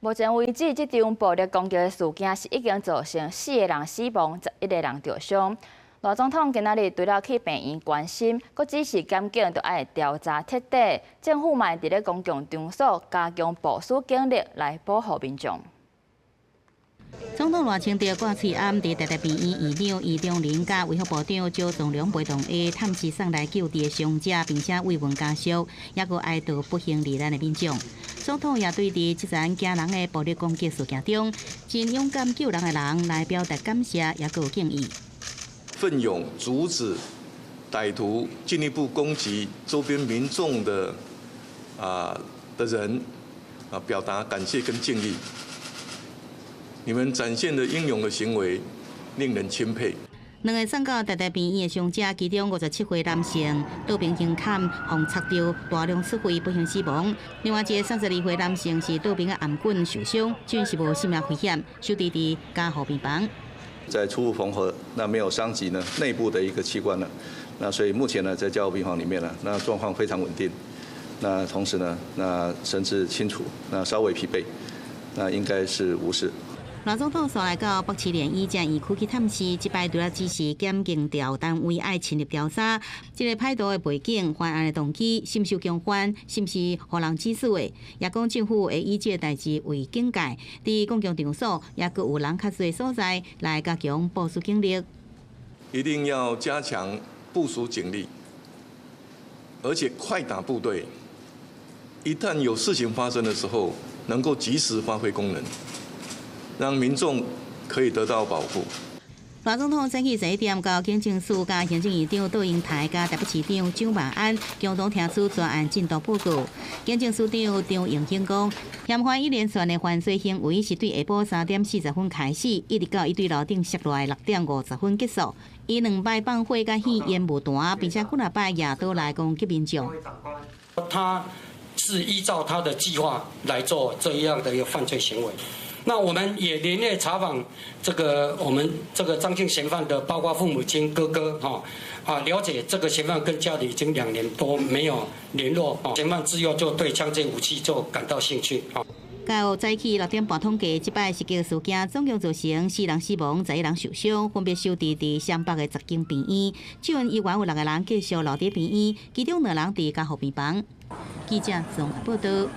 目前為止，這場暴力攻擊的事件是已經造成四個人死亡，11個人著傷。賴總統今仔日除了去病院關心，閣指示檢警著愛調查徹底，政府嘛會佇咧公共場所加強部署警力來保護民眾。總統賴清德掛喙罨佇台大病院院長余長林佮衛福部長周宗良陪同下探視送來救治的傷者，並且慰問家屬，也閣哀悼不幸罹難的民眾。總統也對佇這場驚人的暴力攻擊事件中，真勇敢救人的人來表達感謝，也閣有敬意。奮勇阻止歹徒進一步攻擊周邊民眾的人表達感謝跟敬意。你們展現的英勇的行為，令人欽佩。兩个送到台大病院的傷者，其中57歲男性，刀兵胸坎予插著大量出血，不幸死亡。另外一个32歲男性是刀兵的頷頸受傷，暫時無生命危險，收治佇加護病房。在初步縫合，那沒有傷及呢內部的一個器官呢，那所以目前呢在加護病房裡面呢，那狀況非常穩定。那同時呢，那神志清楚，那稍微疲憊，那應該是無事。賴總統煞來到北市聯醫正院區去探視，這擺除了指示檢警調單位愛深入調查，這个歹徒的背景、犯案的動機、是毋是共犯，是毋是予人指使的，也講政府會以這个代誌為警戒，佇公共場所也閣有人較濟所在來加強部署警力。一定要加強部署警力，而且快打部隊，一旦有事情發生的時候，能夠及時發揮功能，讓民眾可以得到保護。賴總統早起11點，到警政署佮行政院長杜英台佮台北市長蔣萬安共同聽取專案進度報告。警政署長張榮興講，嫌犯一連串的犯罪行為是對下晡3點40分開始，一直到伊對樓頂摔落來6點50分結束。伊兩擺放火佮獻煙霧彈，並且幾若擺舉刀來攻擊民眾。他是依照他的計劃來做這樣的一個犯罪行為。那我們也連夜查訪這個我們這個張姓嫌犯的，包括父母親、哥哥，哈，了解這個嫌犯跟家裡已經2年多沒有聯絡，嫌犯自幼就對槍械武器就感到興趣，哈。到早起6點半統計，這擺襲擊事件總共造成四人死亡，11人受傷，分別收治佇雙北的10間病院。這陣猶原有六个人繼續留佇病院，其中兩人佇加護病房。記者綜合報道。